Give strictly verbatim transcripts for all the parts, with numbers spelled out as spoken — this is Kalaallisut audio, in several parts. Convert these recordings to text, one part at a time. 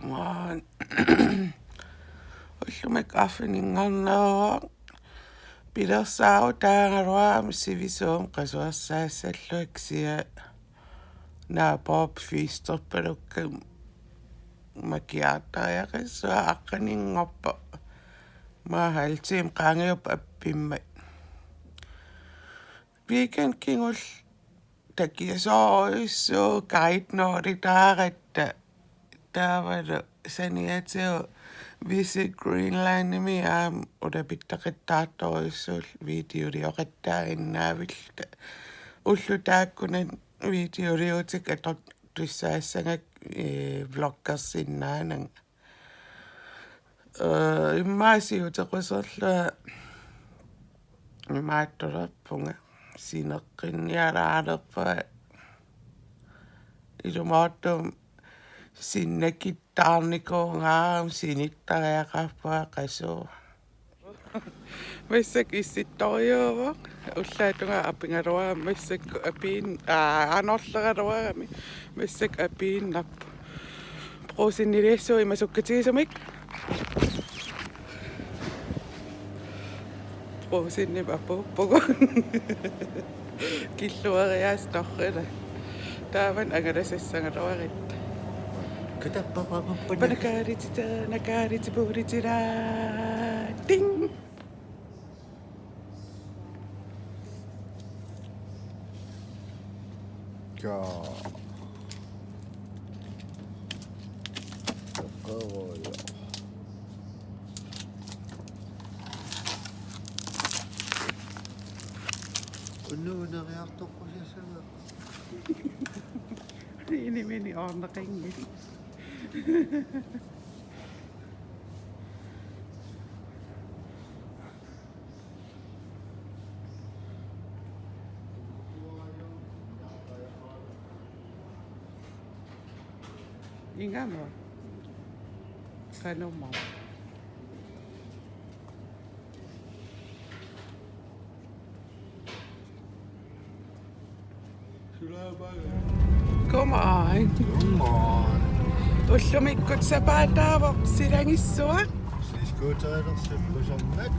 Maan. Ullumi arfininngorneruvoq. Pilersaarutaagaluarami sivisuumik qasuersaassallugu, kisianni naapeq fiisterpalukka makiartariaqassuaq aqqaninngorpoq. Maa halv time qaangiuppat appimmat. Weekend kingulleq takisoorujussuuvoq guide nooritaaratta. Taavalu saniatigut Visit Greenlandimi aamma ulapittaqattaartorujussuulluta videolioqattaaginnaavilluta. Ullut taakkunani videoliuutikka atortussaassagakku, ee, vloggersinnaananga. Ee, immaqa siutequserlunga imaattulerpunga, sineqqinnialaalerpunga, ilumoortumik sinnakittaarnikuugaangama sinittariaqarpunga qasuuvoq. Massakkut issittorujuuvoq. Ullaap tungaa apigaluarami massakkut apiin-, aa, anorleraluarami. Massakkut apiinnarpoq. Brugseniliassuuvoq ima sukkatigisumik. Brugsenimik apuuppugut. Killuariaasarlunga. Taavani angalasassagaluarutta. Katappapapappa. Panakaaritita, nakaaritipuritira. Ding. Ka. Takkaruja. Unnuuneriartoqqusassavara. Inimini orneqanngilaq. Ingammik. Qanormaa. Come on. Come on. Ullumikkut sapaataavoq silagissuaq. Skuuterilersup usornaq.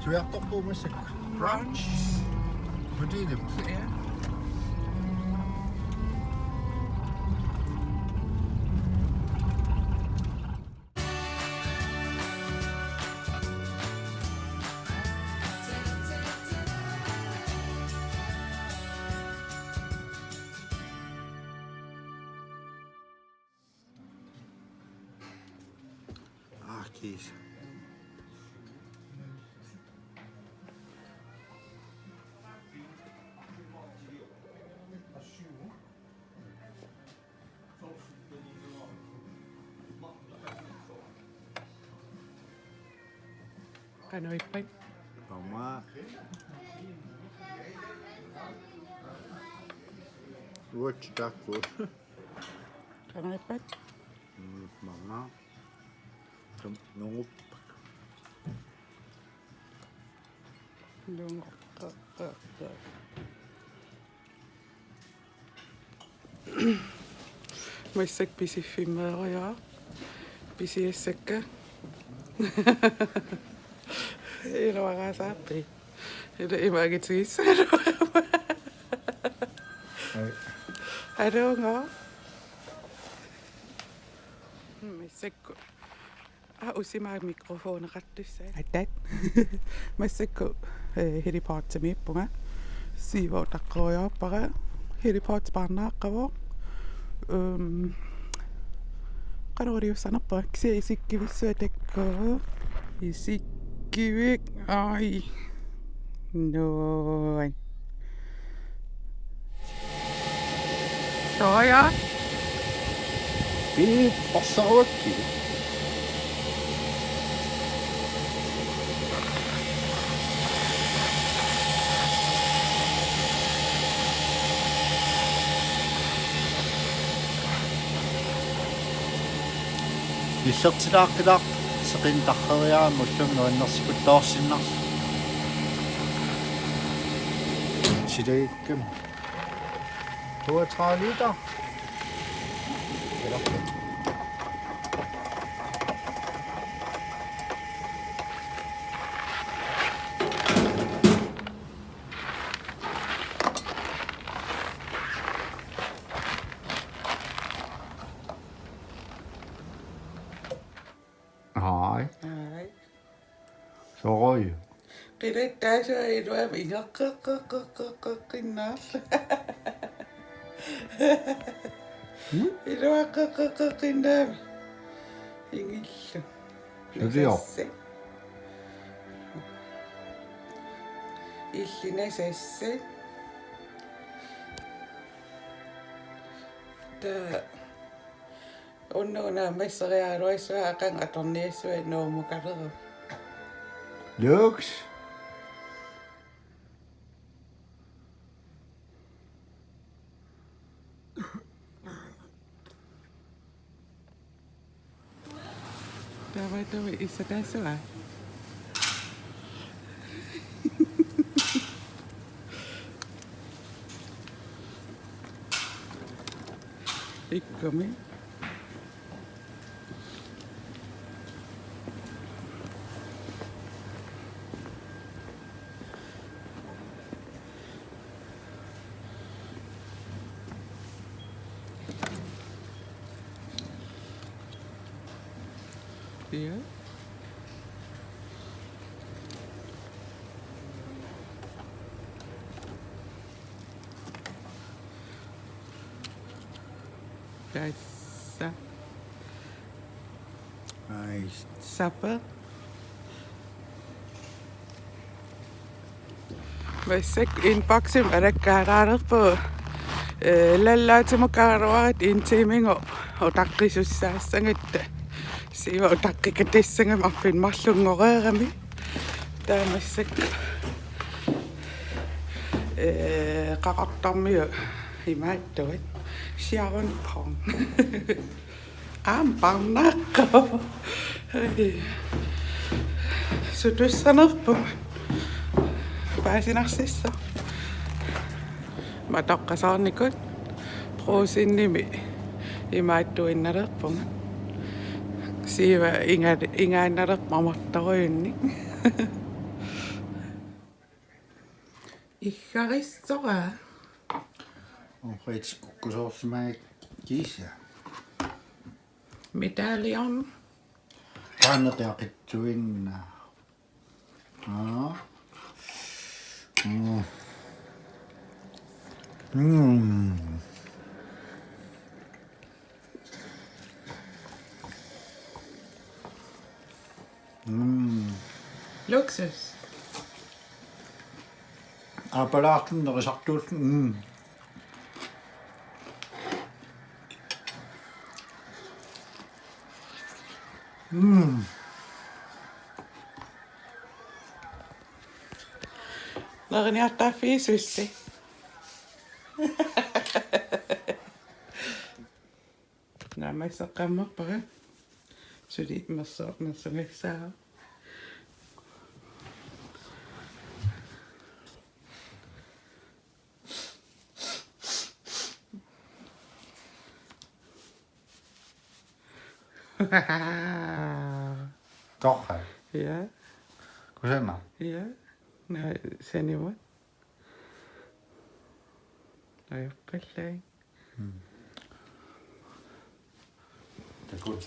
Suiartorpugut massakkut. Brunch. Hotelimi. Ja. Ah, kiisa. Qanoq ippat? Taama. Uagut taakku. Qanoq ippat? Mm, maanga. Tam-, nunguppat. Nunguppat. Massakkut pisiffimmeerujoq. Pisiassakka. Iluaraasaappi. Ila imaagitigissalu. Ai. Aluunga. Massakkut. Aa, usimaaq mikrofoneqartussat. Atat. Massakkut, eh, helipodimiippunga. Siivoq taqqerujoorpara. Helipod paarnaaqqavoq. Ehm, qanoq-iussanerpa? Kisianni isikkivissuaq taakku. Isikkivik. Ai. Nuan. Soja. Pii, orsaruakki. Illertilaaqqilaaq seqineq tarreriarami ullumi nuannersikuttoorsinnarlugu. Silagikkami. Toogtredive liter. Hej. Hej. Sorry. Qilattaasua iluamik ingeqqeqqeqqeqqeqqinnaarlu. Mm? Iluaqqeqqeqqeqqinnaami. Ingillu. Suliaq. Nasassi. Illit nasassi. Taa. Unnugu naammasseriaraluassavara qanga atorniassavara nuummukalerama. Looks. Taava taava issataasua. Ikkumi. Ja. Tassa. Nice. Supper. Massakkut inboximi alakkaaraalerpugut, eh, lallaatimukaaraluaratta en timeinngooq utaqqisussaassanngitsoq. Siiva utaqqikatassanngimmat arfineq-marlunngoreerami. Taava massakkut, eh, qaqortormiut imaattuat. Sharon Pong. Aamma parnaaqqavoq. Sutussanerpunga. Paasinarsissaaq. Matoqqasoornikut Brugsenimi imaattuinnalerpunga. Siiva inga-, ingaannalerpoq amertorujunnik. Iggarissoraa. Oqitsi kukkusoorsimagikkisi. Medaljon. Qaanneq aqitsuinnaq. Aa. Mm. Mm. Mm. Luksus. Aappalaarluni nerisartuulluni. Mm. Mm. Neriniartaaffigisussi. Naammasseqqammerpara. Suli merso-, mersugassaaq. Torrak. Ja. Kusanaq. Ja. Naa, saniuat. Ajoqqillaaq. Mm. Takul.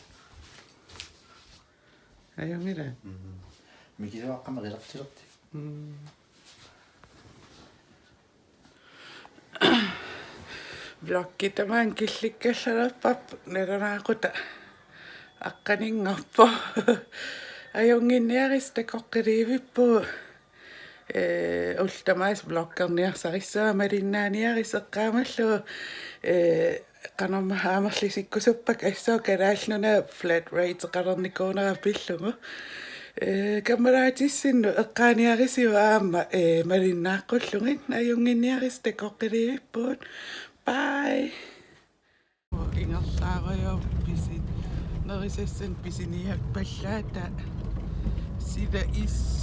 Ajunngilaq. Mm. Mikisuaqqamik qilertilerti. Mm. Vloggi tamaanga killikkallalerparput nalunaaqutaq aqqaninngorpoq. Ajunnginniarisi takoqqiliivippugut. Ee, ullut tamaasa vloggerniarsarissavara malinnaaniarisi eqqaamallugu, ee, qanormaa amerlisikkusuppakka assut Kalaallit Nunaat flat rate-qalernikuunera pillugu. Ee, kammalaatissinni eqqaaniarisiuk aamma, ee, malinnaaqqullugu. Ajunnginniarisi takoqqiliivippugut. Bye. Ingerlaarujoorput pisi-, nerisassanik pisiniappallaata sila is-,